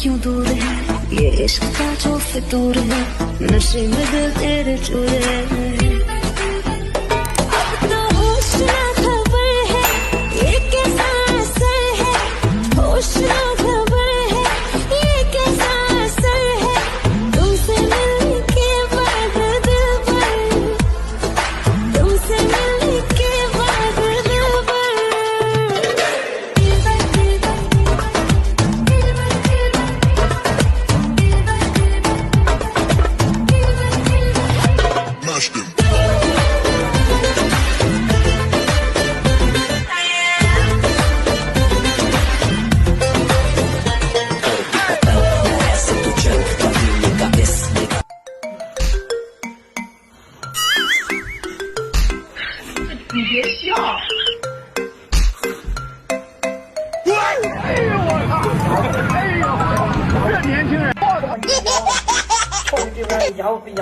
क्यों दूर है, ये इश्क का जो फितूर है, नशे में दिल तेरे चूर है। अब तो होश ना खबर है ये कैसा असर है, होश ना खबर है ये कैसा असर है, तुमसे मिलने के बाद दिल पर, तुमसे मिलने के बाद दिल पर। Smash them. 你别笑。哎呦我操！哎呦，这年轻人，我操！冲这边摇摇。